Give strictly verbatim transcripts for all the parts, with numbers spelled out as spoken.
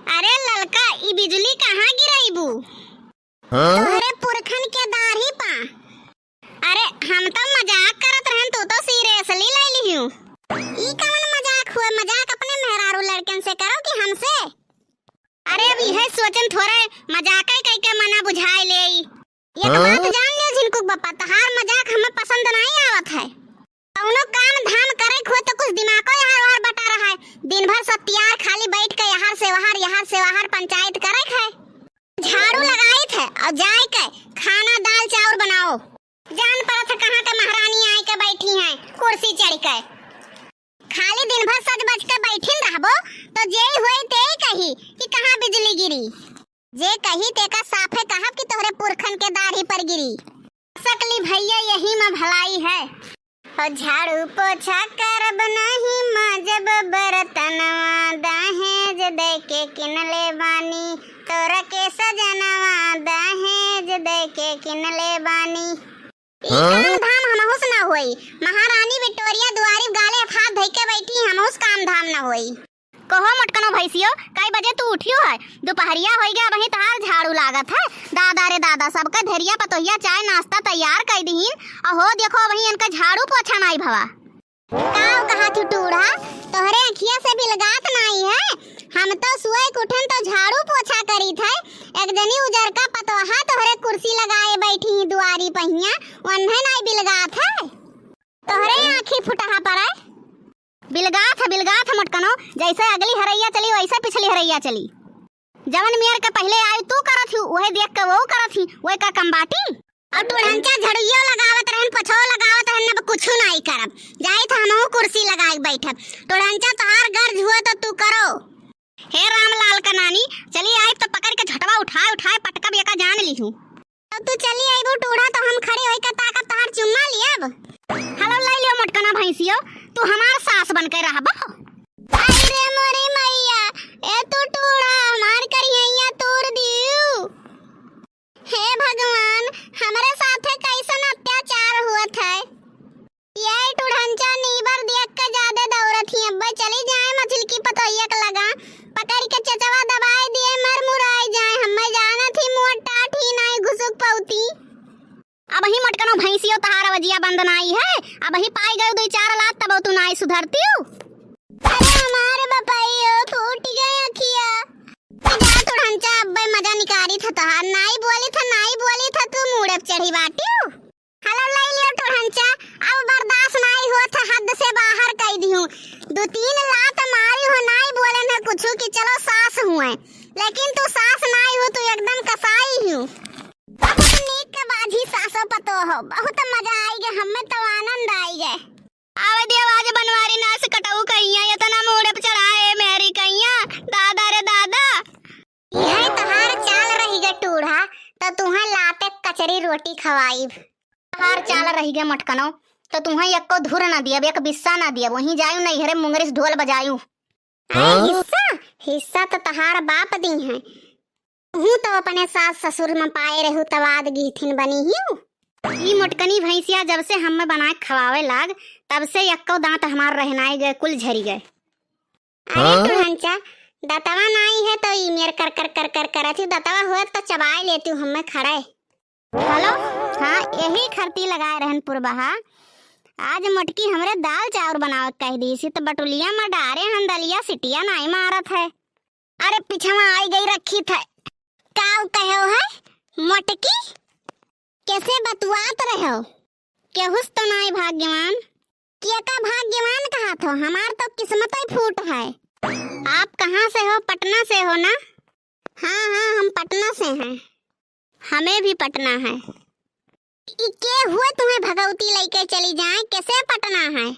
अरे ललका, ई बिजुली कहाँ गिरइबू? हाँ? तोहरे पुरखन के दाढ़ी पा। अरे, हम तो मजाक करत रहन, तू तो seriously ले लिहिउ। ई कवन मजाक हुए? मजाक अपने मेहरारू लड़कन से करो कि हमसे? अरे, अब इहे सोचन थोरे मजाक कइके मना बुझाए लेई। एक हाँ? बात जान लियो झिनकुक बापा, तहार मजाक हमें पसंद नाहीं आवत है। कउनो काम धाम करे क होए तो कुछ दिमागो यहार वहार बटा रहा है। दिन भर सत्यार खाली बैठ के यहार से वहार, यहार से वहार पंचायत करे क है। झाड़ू लगाइत है और जाए के खाना दाल चाउर बनाओ। जान परत है कहाँ के महारानी आए के बैठी हैं कुर्सी चढ़ के। खाली दिन भर सज बज के बैठिन रहबो तो जेई होई तेई कही कि कहाँ बिजली गिरी। जे कही तेका साफे कहब कि तोहरे पुरखन के दाढ़ी पर गिरी। सकली भैया यही में भलाई है। हो झाड़ू पोछा करब नहीं माजब बर्तनवा, दहेज दे के किनले बानी, तोरा के सजनवा दहेज दे के किनले बानी। ई हाँ? काम धाम हमहू से ना होई। महारानी विक्टोरिया दुआरी गाले हाथ धइ के बैठी, हमहू से काम धाम ना होई। कहो मोटकनो भैंसियो, कई बजे तू उठियो है? दुपहरिया होई गया, अबहीं तहार झाड़ू लागत है। दादा रे दादा, सबका धेरिया पतोहिया चाय नाश्ता तैयार कई दिहिन, और हो देखो अबहीं इनका झाड़ू पोछा नाई भवा। काव कहा तू टूढ़ा, तोहरे अखिया से बिलगात नाई है। हम तो सुअई के उठन तो झाड़ू पोछा करीत है, एक जनी उजरका पतोहा तोहरे कुर्सी लगाए बैठी दुआरी पहिया, वन्हे नाई बिलगात है। तोहरे आँखी फुटहा पर है। बिलगात है, बिलगात है मोटकनो, जैसे अगली हरैया चली वैसे पिछली हरैया चली। जवन मेर के पहिले आई तू करत ही, वही देख के वो करत ही, वही का कम बाटी? अब टुढ़ंचा झड़ुइयो लगावत रहन, पोछो लगावत रहन, अब कुछु नाई करब। जाइत हमहू कुर्सी लगाए के बैठब। टुढ़ंचा तोहार गर्ज हुए तो तू करो। हे रामलाल का नानी, चली आइब तो पकड़ के झटवा उठाए उठाए पटकब, एका जान लिहू। तो तू चली आइबू टूढ़ा तो हम खड़े होई के ताकब तोहार चुम्मा लियब। हलो लई लियो मोटकना भैंसियो, तू हमार सास बन के रहबो। आई रे मोरी मैया, ए तू टूढ़ा हमार करिहैया तूर दियू। हे भगवान, हमरे साथे कैसन अत्याचार हुअत है। ये टुढ़ंचा नीबर देख के जादे दौड़त ही। अब्बे चली जाए मझिलकी पतोहिया के लगा, पकड़ के चचवा दबाए दिए, मर मुराई जाए। हम्मे जानत ही मुँह टाट ही नाई घुसुक पौती। अबही मोटकनो भैंसियो तहार अवजिया बंद नाई है, अबही पाई गयो दुई चार लात तब तू नाई सुधरतियो। अरे हमारे बपैयो फूट गए अखिया। जा टुढ़ंचा अब्बे मजा निकारी था तहार, नाई बोली था, नाई बोली था तू मूड़े पे चढ़ी बाटियो। हलो लई लियो टुढ़ंचा, अब बर्दाश्त नाई होत है, हद से बाहर कई दिहूँ। दो तीन लात मारी हो, नाई बोले न कुछु कि चलो सास हुए, लेकिन तू सास नाई हो, तू एकदम कसाई हूँ। बहुत नीक के बाझी सासो पतो हो, बहुत मजा आई गे, हमें तो आनंद आई गे। आवे दियो आज बनवारी नास कटऊ कइया, इतना मूड़े पे चढ़ाए मेरी कइया, दादा रे दादा। यह तहार चाल रही गे टूढ़ा, तो तुहें लाते कचरी रोटी खवाइब। तहार चाल रही गे मटकनो, तो तुहें एको धुर ना दियब, एक बिस्सा ना दियब, वहीं जायू नैहरे मुंगरिस ढोल बजायू। अरे हाँ? हिस्सा, हिस्सा तो तहार बाप दी हैं। तू तो अपने सास ससुर में पाए रहू तवाद गीथिन बनी हियू। ई मोटकनी भैंसिया जब से हमें बनाए खवावे लाग, तब से यक्को दांत हमार रहनाए गए, कुल झरी गए। अरे हाँ? टुढ़ंचा, दतवा नाई है तो ई मेर कर कर कर कर करत ही, दतवा होत तो चबाए लेती हमें खड़े। हलो, हाँ, यही खरती लगाए रहन पुरबहा। आज मोटकी हमरे दाल चाउर बनावे के कह दी सी, तो बटुलिया में डारे हन दलिया, सिटिया नाई मारत है। अरे पिछवा आई गई रखी थे। काऊ कहो है मोटकी? कैसे बतुआत रहो? केहुस तो नाई भाग्यवान? के का भाग्यवान कहा थो? हमार तो किस्मत ही फूट है। आप कहाँ से हो? पटना से हो ना? हाँ, हाँ, हम पटना से हैं। हमें भी पटना है। ई के हुए तुम्हें भगवती लइके चली जाए, कैसे पटना है?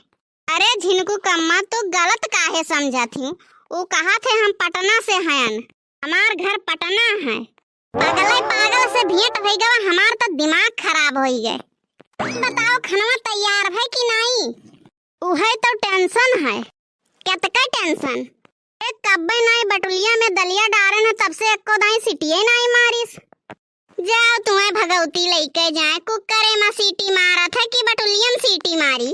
अरे झिनकू कम्मा, तू गलत काहे समझत ही? ऊ कहा थे हम पटना से हयन, हमार घर पटना है। पागले पागल से भेंट होई गवा, हमार तो दिमाग खराब होई गए। बताओ खनवा तैयार है कि नाई? उहे तो tension है। केतका tension? ए, कब्बे नाई बटुलिया में दलिया डारे न, तब से एको दाई सिटिये नाई मारिस। जाओ, तुम्हें भगवती लइके जाए, कुकरे में सीटी मारत है कि बटुलिया में सीटी मारी?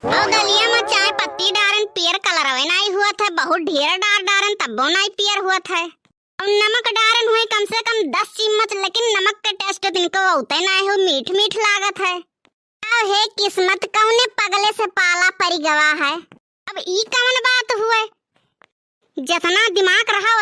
अउ दलिया मा चाय पत्ती डारेन, पियर कलरवे नाई हुवत है, बहुत ढेर डार डारेन, तब्बो नाई पियर हुवत है। अउ नमक डारेन हुए कम से कम दस चिम्मच, लेकिन नमक के टेस्ट तिनको औते नाई हो, मीठ मीठ लागत है। अउ हे किस्मत, कउने पगले से पाला परि गवा है। अब ई कवन बात हुए? जेतना दिमाग रहा,